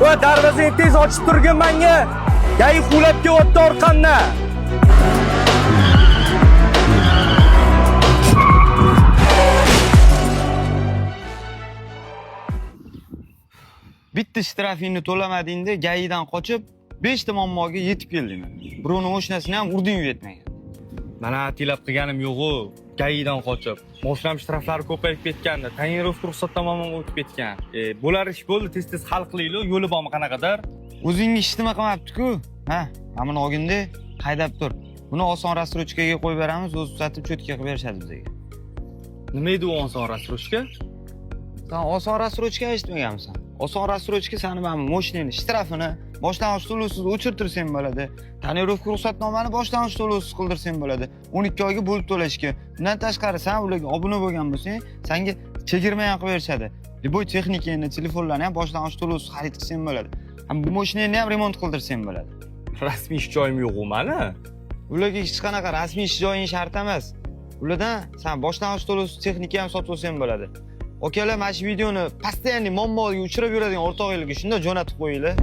Va darvozangni tez ochib turgin menga. Gai quvlab kelyapti orqamdan. Bitta shtrafingni to'lamadingda GAIdan qochib 5 ta muammoga yetib kelding. Birovni mashinasini ham urding yetmagan. Mana atilab qilganim yo'q-u, GAIdan qochib. Mashinam shtraflari ko'payib ketgandi. Tonirovka ruxsatnomam o'tib ketgan. Bo'lar ish bo'ldi, tez-tez hal qilaylik, yo'li bormi qanaqadir? O'zingni hech nima qilmabdi-ku. Ha, mana buni olginda haydab tur. Buni oson рассрочка ga qo'yib beramiz, o'zi tuzatib cho'tka qilib berishadi bizga. Nima edi u oson рассрочка? Sen oson рассрочка eshitmaganmisan? Oson рассрочка sani mana mashinangni shtrafini boshlang'ich to'lovsiz o'chirtirsang bo'ladi. Tonirovka ruxsatnomani boshlang'ich to'lovsiz qildirsang bo'ladi. 12 oyga bo'lib to'lashga. Undan tashqari sen ularga obuna bo'lgan bo'lsang, senga chegirma ham qilib berishadi. Любой texnikangni, telefonlarni ham boshlang'ich to'lovsiz xarid qilsang bo'ladi. Ham bu mashinangni ham remont qildirsang bo'ladi. Rasmiy ish joyim yo'q-u mani. Ularga hech qanaqa rasmiy ish joying shart emas. Ulardan sen boshlang'ich to'lovsiz texnika ham sotib olsang bo'ladi. Akalar, mana shu videoni постоянный muammoga uchrab yuradigan o'rtog'inglarga shunda jo'natib qo'yinglar.